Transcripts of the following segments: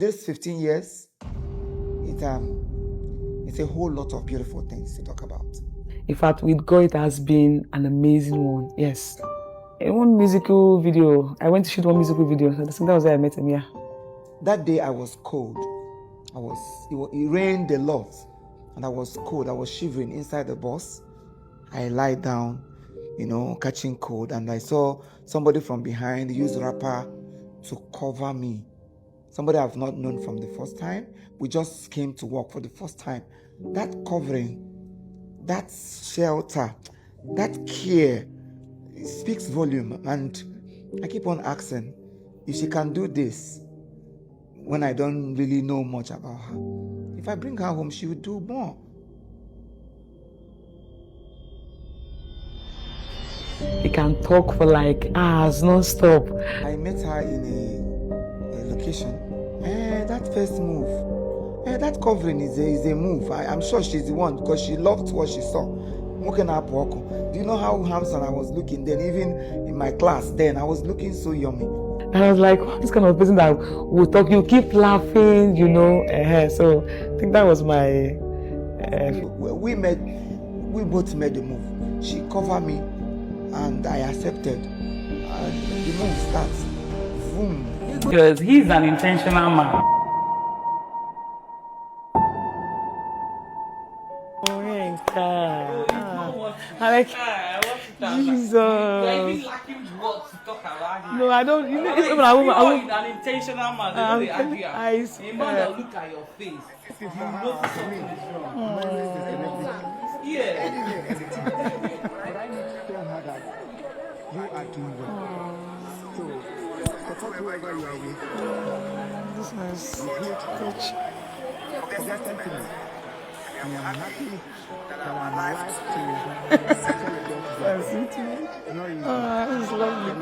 This 15 years, it's a whole lot of beautiful things to talk about. In fact, with God, it has been an amazing one. Yes. In one musical video, I went to shoot one musical video. So that was where I met him, yeah. That day I was cold. It rained a lot and I was cold. I was shivering inside the bus. I lie down, catching cold, and I saw somebody from behind use wrapper to cover me. Somebody I've not known from the first time. We just came to work for the first time. That covering, that shelter, that care, it speaks volume. And I keep on asking if she can do this when I don't really know much about her. If I bring her home, she will do more. He can talk for like hours non-stop. I met her in a location. That first move, that covering is a move. I'm sure she's the one because she loved what she saw. Do you know how handsome I was looking then? Even in my class then, I was looking so yummy. And I was like, wow, this kind of person that will talk, you keep laughing, you know. So I think that was my... We both made the move. She covered me and I accepted. And the move starts. Boom. Because he's an intentional man. I like Jesus. No, I don't. You know, even I won't. An intentional man. They don't argue. A man that look at your face, you notice something is wrong. Yeah. But I need to tell her that you are doing well. So support whoever you are with. This is touch. Forget sentiment. I am happy that I'm alive to That's it. Oh, it's lovely.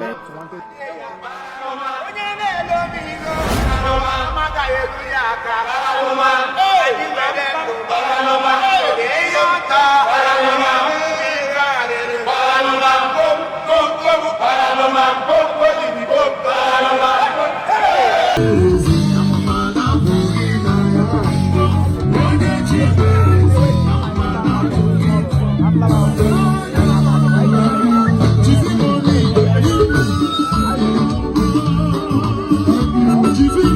Thank you.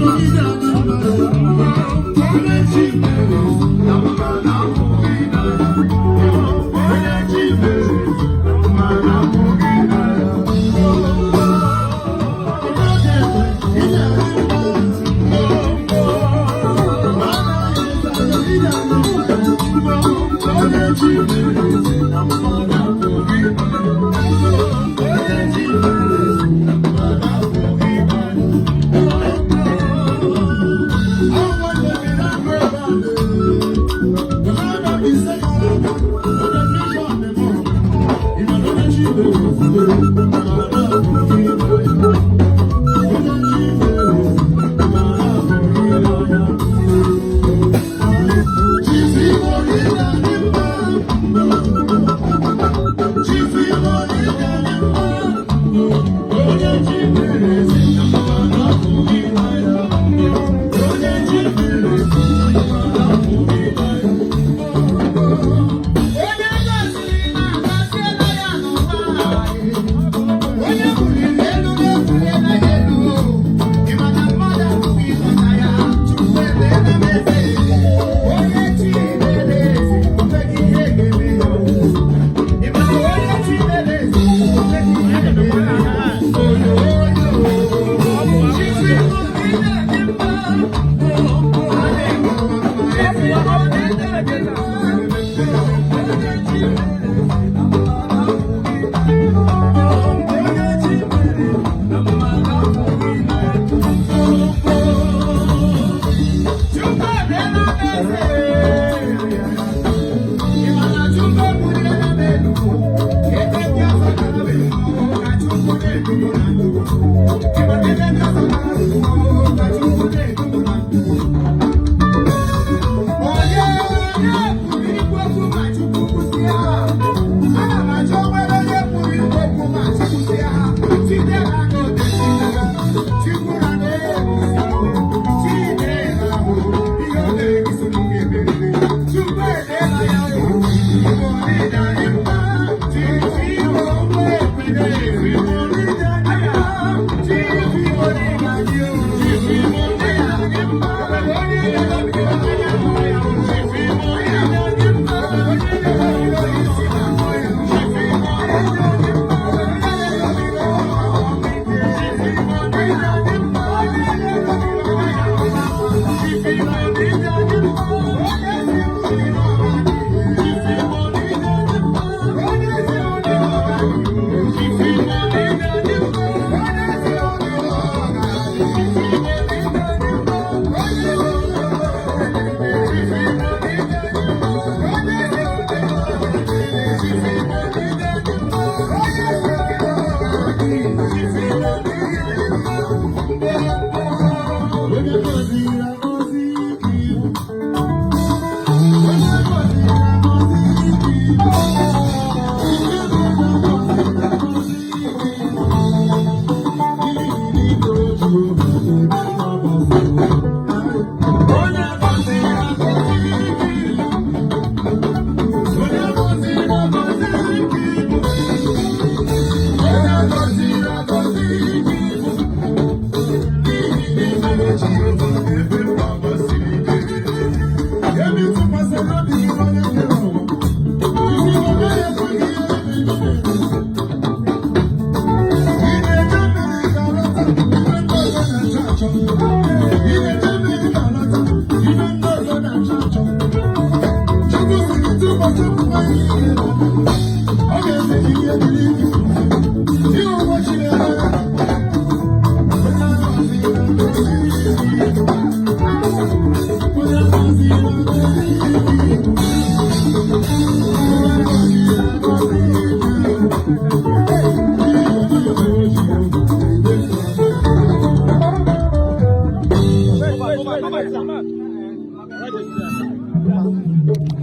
Come back, come back, sir.